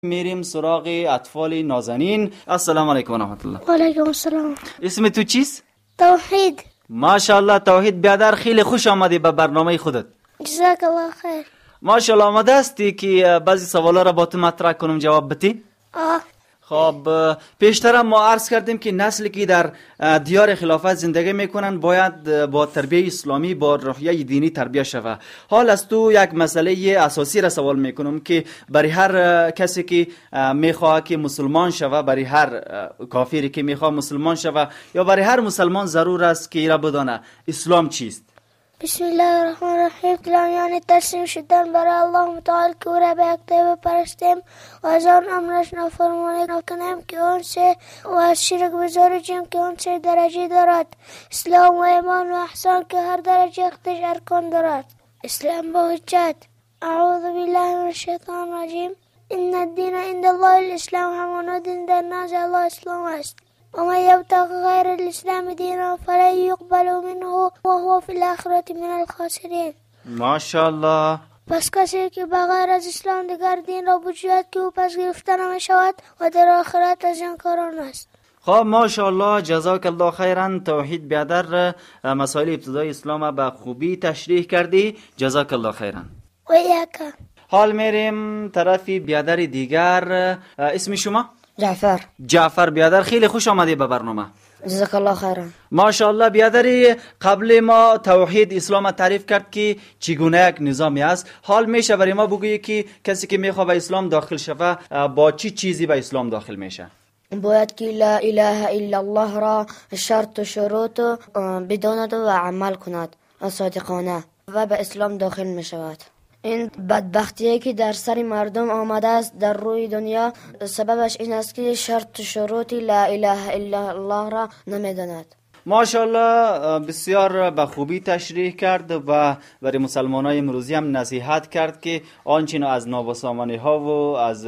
میریم سراغ اطفال نازنین. السلام علیکم و رحمت الله. و علیکم السلام. اسم تو چیست؟ توحید. ماشاءالله توحید بیادر، خیلی خوش آمدی به برنامه خودت. جزاک الله خیر. ماشاءالله آماده هستی که بعضی سوالا را با تو مطرح کنم جواب بدی؟ آه. خب پیشتر ما عرض کردیم که نسلی که در دیار خلافت زندگی میکنن باید با تربیه اسلامی، با روحیه دینی تربیه شوه. حال از تو یک مسئله اساسی را سوال میکنم که برای هر کسی که میخواد که مسلمان شوه، برای هر کافری که میخواد مسلمان شوه یا برای هر مسلمان ضرور است که را بدانه اسلام چیست. بسم الله الرحمن الرحیم. اسلام یعنی تسلیم شدن برای الله متعال که او را به یکتایی بپرستیم و از آن امرش نافرمانی نکنیم که آن سه و از شرک بزارجیم که آن سه درجه دارد: اسلام و ایمان و احسان که هر درجه خودش ارکان دارد. اسلام با حجت. اعوذ بالله من الشیطان الرجیم. ان الدین عند الله الاسلام. همان دین در نزد الله اسلام است. ومن يبتغ غير الإسلام دينا فلن يقبل منه وهو في الآخرة من الخاسرين. ماشاءالله. پس کسی که بغیر از اسلام دیگر دین را بجوید که او پس گرفته نمی شود و در آخرت از انکاران است. خب ماشاءالله، جزاک الله خیرا. توحید بیادر، مسائل ابتدای اسلام به خوبی تشریح کردی، جزاک الله خیرا. و ایاک. حال میریم طرف بیادر دیگر. اسم شما؟ جعفر. جعفر بیادر، خیلی خوش آمدی به برنامه. جزاک الله خیرا. ماشاءالله بیادری، قبل ما توحید اسلام تعریف کرد که چگونه یک نظامی است. حال میشه برای ما بگویی که کسی که میخواد به اسلام داخل شوه با چی چیزی به اسلام داخل میشه؟ باید که لا اله الا الله را شرط و شروط بداند و عمل کند صادقانه و به اسلام داخل میشود. این بدبختی که در سر مردم آمده است در روی دنیا سببش این است که شرط و شروط لا اله الا الله را نمیداند. ماشاءالله بسیار به خوبی تشریح کرد و برای مسلمان های امروزی هم نصیحت کرد که آنچه از نابسامانی ها و از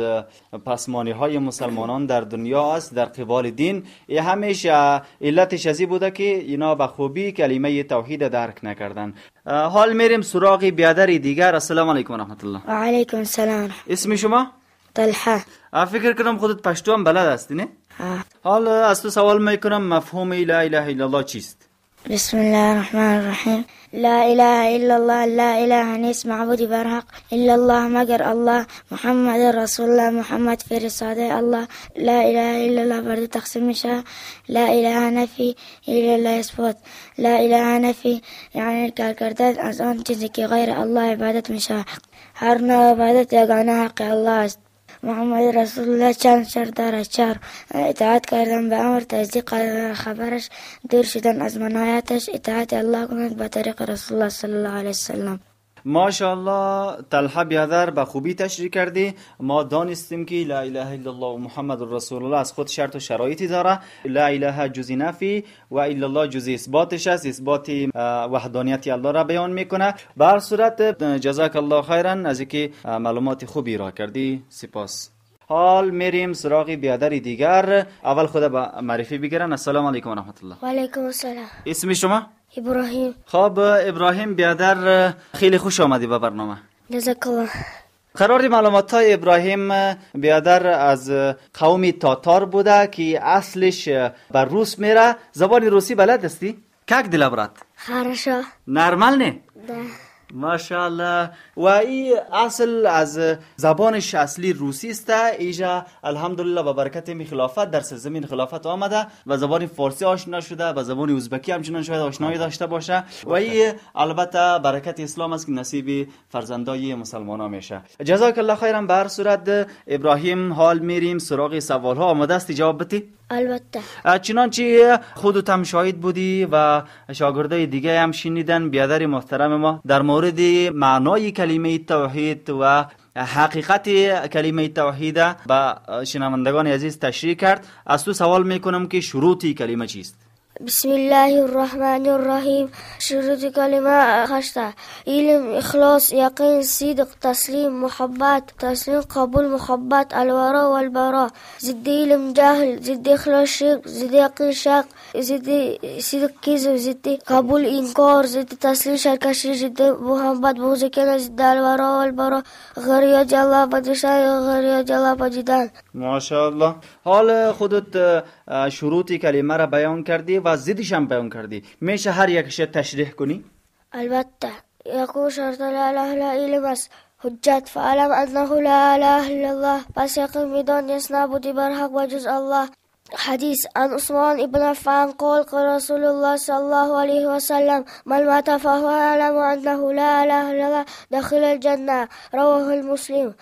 پسمانی های مسلمانان در دنیا است در قبال دین، همیشه علتش از این بوده که اینا به خوبی کلمه توحید درک نکردن. حال میریم سراغ بیادر دیگر. السلام علیکم و رحمت الله. و علیکم السلام. اسم شما؟ طلحه. فکر کنم خودت پشتو هم بلد هستی نه؟ حال از تو سوال میکنم مفهوم لا اله الا الله چیست؟ بسم الله الرحمن الرحیم. لا اله الا الله، لا اله نیست معبودی برحق الا الله مگر الله، محمد رسول الله محمد فرستاده الله. لا اله الا الله برد تقسیم میشه. لا اله نفی، الا الله اثبات. لا اله نفی یعنی کار کردن از آن چیزی که غیر الله عبادت میشه. هر نوع عبادت یگانه حق الله است. محمد رسول الله چند شرط دارد؟ 4: اطاعت کردن به امر، تصدیق خبرش، دور شدن از منهیاتش، اطاعت الله کند به طریق رسول الله صلی الله علیه وسلم. ماشاءالله طلحه بیادر به خوبی تشریح کردی. ما دانستیم که لا اله الا الله و محمد رسول الله از خود شرط و شرایطی داره. لا اله جزء نفی و الا الله جزء اثباتش است، اثبات وحدانیت الله را بیان میکنه. به هر صورت جزاک الله خیرا از اینکه معلومات خوبی را کردی، سپاس. حال میریم سراغ بیادر دیگر. اول خود به معرفی بگیرن. السلام علیکم و رحمت الله. و علیکم السلام. اسم شما؟ ابراهیم. خب ابراهیم بیادر، خیلی خوش آمدی به برنامه. جزاک الله. قرار معلومات های ابراهیم بیادر از قوم تاتار بوده که اصلش بر روس میره. زبان روسی بلد هستی؟ کک دل برات؟ خارشا. نرمال نه؟ ده. ماشاءالله. و ای اصل از زبانش اصلی روسی است. ایجا الحمدلله با برکت می خلافت در سرزمین خلافت آمده و زبان فارسی آشنا شده، با زبان ازبکی همچنان شاید آشنایی داشته باشه. و ای البته برکت اسلام است که نصیب فرزندای مسلمان ها میشه. جزاک الله خیرا. به هر صورت ابراهیم، حال میریم سراغ سوال ها. آماده استی جواب بدی؟ البته. چنانچه خودت هم شاهد بودی و شاگردای دیگه هم شنیدن، بیادر محترم ما در مورد معنای کلمه توحید و حقیقت کلمه توحید به شنوندگان عزیز تشریح کرد. از تو سوال میکنم که شروط کلمه چیست؟ بسم الله الرحمن الرحیم. شروط کلمه 8: علم، اخلاص، یقین، صدق، تسلیم، محبت، تسلیم، قبول، محبت، الورا والبراء. ضد علم جهل، ضد اخلاص شرک، ضد یقین شک، ضد صدق کذب، ضد قبول انکار، ضد تسلیم سرکشی، ضد محبت بغض کینه، ضد الورا والبراء غیر یاد الله پدیدن، غیر یاد الله پدیدن. ماشاءالله. حال خودت شروط کلمه را بیان کردی و ضدش هم بیان کردی، میشه هر یکش تشریح کنی؟ البته. یکم شرط لا اله الا علم است. حجت: فعلم انه لا اله الا الله. پس یقین بدان نیست نابودی بر حق و جز الله. حدیث عن عثمان ابن عفان قال قال رسول الله صلى الله عليه وسلم: من مات فهو يعلم انه لا اله الا الله دخل الجنه. رواه المسلم.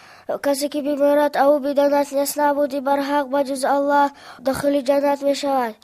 کسی که بمیرد او بداند نیست نابودی بر حق و جز الله داخل جنت می شود.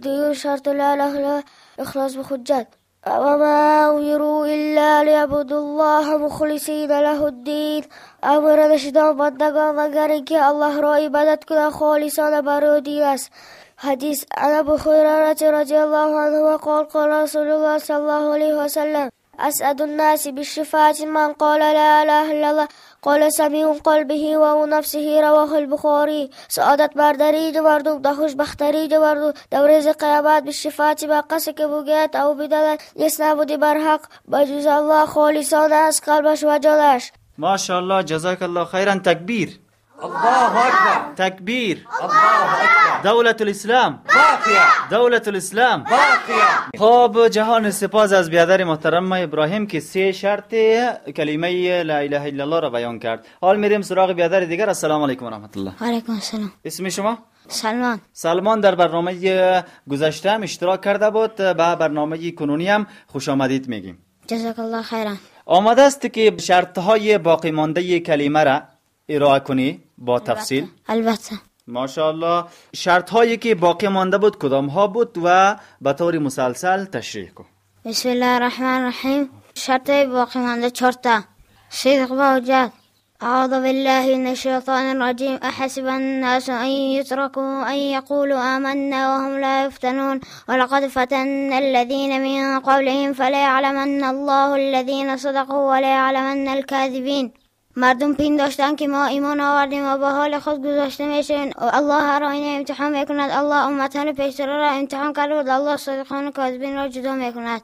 دوم شرط لا اله الا اخلاص به حجت: وما امروا الا ليعبدوا الله مخلصین له الدین. امر نشدن بندگان مگر اینکه الله را عبادت کنند خالصانه برای دین است. حدیث عن ابو هریره رضی الله عنه قال قال رسول الله صلی الله علیه وسلم: اسعد الناس بالشفاعة من قال لا اله الا الله قال سميع قلبه و نفسه. رواه البخاری. سعادت برداری مردم در خوشبختری مردم در روز قیامت بالشفاعت با کسی که بگوید او بداند نیست نبودی بر حق بجز الله خالصانه از قلبش و جانش. ماشاءالله، جزاک الله خیرا. تکبیر، الله اکبر، تکبیر، الله اکبر. دولت الاسلام باقیه، دولت الاسلام باقیه. خب جهان سپاس از بیادر محترم ابراهیم که 3 شرط کلمه لا اله الا الله را بیان کرد. حال میریم سراغ بیادر دیگر. السلام علیکم و رحمت الله. و علیکم السلام. اسم شما؟ سلمان. سلمان در برنامه گذشته هم اشتراک کرده بود، به برنامه کنونی هم خوش آمدید میگیم. جزاک الله خیرا. آماده است که شرط های باقی مانده کلمه را ارائه کنی با تفصیل؟ البته. ماشاءالله. شرط هایی که باقی مانده بود کدام ها بود و به طور مسلسل تشریح کن. بسم الله الرحمن الرحیم. شرط باقی مانده 4 تا. صدق و حجت. اعوذ بالله من الشیطان الرجیم. احسب الناس ان یترکوا ان یقولوا آمنا وهم لا یفتنون ولقد فتنا الذین من قبلهم فلیعلمن الله الذین صدقوا وليعلمن الكاذبین. مردم پنداشتند که ما ایمان آوردیم و به حال خود گذاشته میشویم. الله هر آینه امتحان میکند. الله امتان پیشتر را امتحان کرد و الله صادقان و کاذبین را جدا میکند.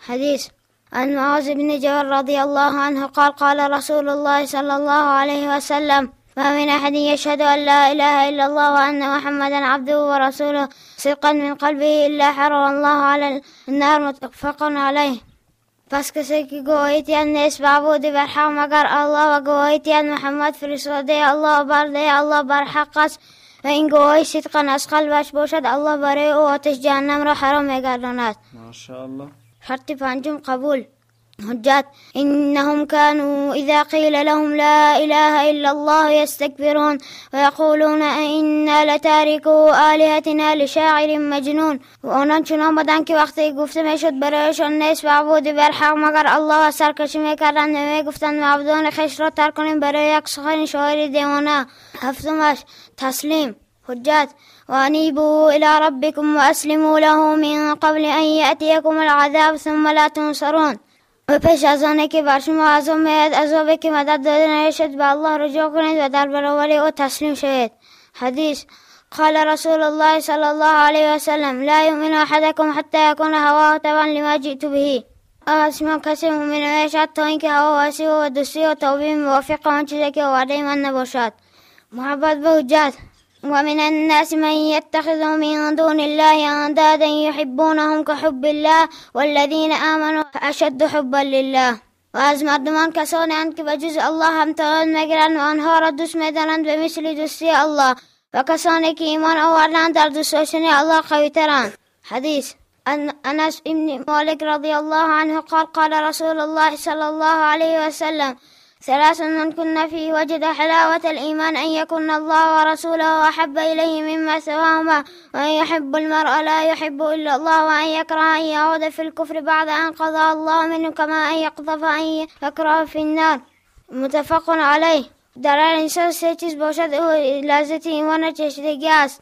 حدیث عن معاذ بن جبل رضی الله عنه قال قال رسول الله صلی الله علیه وسلم: ما من احد یشهد ان لا اله الا الله وان محمدا عبده ورسوله صدقا من قلبه الا حرم الله على النار. متفق علیه. پس کسی که گواهی دهد نیست معبود بر حق مگر الله و گواهی دهد محمد فرستاده الله و برده الله بر حق است و این گواهی صدقا از قلبش باشد، الله برای او آتش جهنم را حرام می‌گرداند. ماشاءالله. شرط پنجم قبول. حجت: انهم كانوا اذا قيل لهم لا اله الا الله يستكبرون ويقولون ائنا لتاركو آلهتنا لشاعر مجنون. و آنان چنان بودند که وقتی گفته میشد برایشان نیست معبود بر حق مگر الله و سرکشی میکردند و میگفتند معبودان خویش را ترک کنیم برای یک سخن شاعر دیوانه. هفتمش تسلیم. حجت: وأنيبوا إلى ربكم وأسلموا له من قبل أن يأتيكم العذاب ثم لا تنصرون. و پیش از آنه که بر شما عذاب میآید، عذابی که مدد داده نشد، به الله رجوع کنید و در برابر او تسلیم شوید. حدیث قال رسول الله صلی الله علیه وسلم: لا یؤمن احدکم حتی یکون هواه تبعا لما جئت به. از شما کسی مؤمن نمیشد تا اینکه هوا واسع و دوستی و تابع موافق آن چیزی که آورده من نباشد. محبت به حجت: ومن الناس من يتخذ من دون الله أندادا يحبونهم كحب الله والذين آمنوا أشد حبا لله. و از مردمان کسانی اند که به جز الله همتایان میگیرند و آنها را دوست میدارند به مثل دوستی الله، و کسانی که ایمان آوردند در دوست داشتن الله قویترند. حدیث عن انس بن مالک رضی الله عنه قال قال رسول الله صلی الله علیه وسلم: ثلاث من كن فيه وجد حلاوة الإيمان أن يكون الله ورسوله أحب إليه مما سواهما، وأن يحب المرء لا يحب إلا الله، وأن يكره أن يعود في الكفر بعد أن قضى الله منه كما أن يقذف أن يكره في النار. متفق عليه. در هر انسان 3 چیز باشد او لذت ایمان چشیدگی است.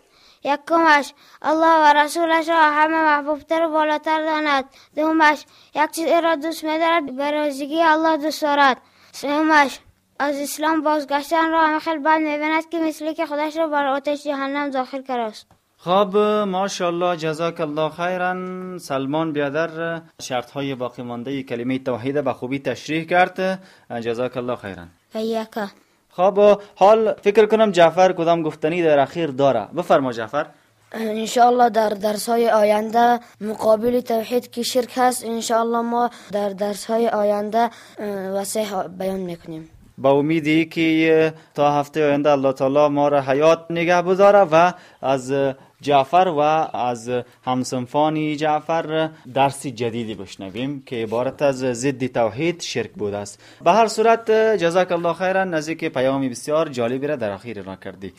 یکمش الله و رسولش را همه محبوبتر و بالاتر داند. دومش یک چیز را دوست می‌دارد به رازیگی الله دوست دارد. سومش از اسلام بازگشتن را همه خیلی بد می‌بیند که مثلی که خودش را بر آتش جهنم داخل کرده است. خب ماشاءالله، جزاک الله خیرا. سلمان بیادر شرط های باقی مانده کلمه توحید به خوبی تشریح کرد. جزاک الله خیرا. و خب حال فکر کنم جعفر کدام گفتنی در اخیر داره. بفرما جعفر. انشاءالله در درس های آینده مقابل توحید که شرک هست، انشاءالله ما در درس های آینده وسیع بیان میکنیم. با امیدی که تا هفته آینده الله تعالی ما را حیات نگه بذاره و از جعفر و از همصنفان جعفر درس جدیدی بشنویم که عبارت از ضد توحید شرک بوده است. به هر صورت جزاک الله خیرا، نزدیک پیامی بسیار جالبی را در اخیر را کردی.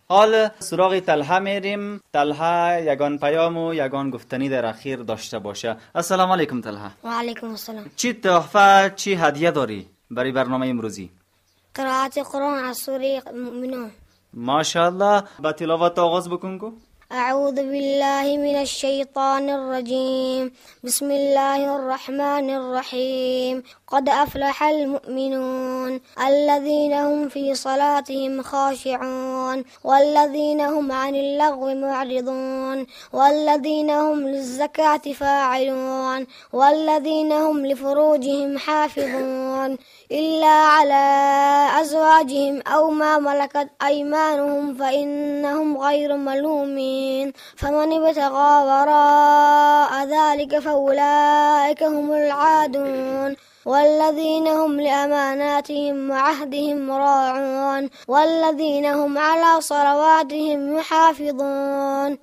حال سراغ طلحه میریم. طلحه یگان پیام و یگان گفتنی در اخیر داشته باشه. السلام علیکم طلحه. و علیکم السلام. چی تحفه، چی هدیه داری برای برنامه امروزی؟ قرائت قرآن از سوره مؤمنون. ماشاءالله، با تلاوت آغاز بکن کو. أعوذ بالله من الشيطان الرجيم. بسم الله الرحمن الرحيم. قد أفلح المؤمنون الذين هم في صلاتهم خاشعون والذين هم عن اللغو معرضون والذين هم للزكاة فاعلون والذين هم لفروجهم حافظون إلا على أزواجهم أو ما ملكت أيمانهم فإنهم غير ملومين فمن ابتغى وراء ذلك فأولئك هم العادون والذين هم لأماناتهم وعهدهم راعون والذين هم على صلواتهم يحافظون.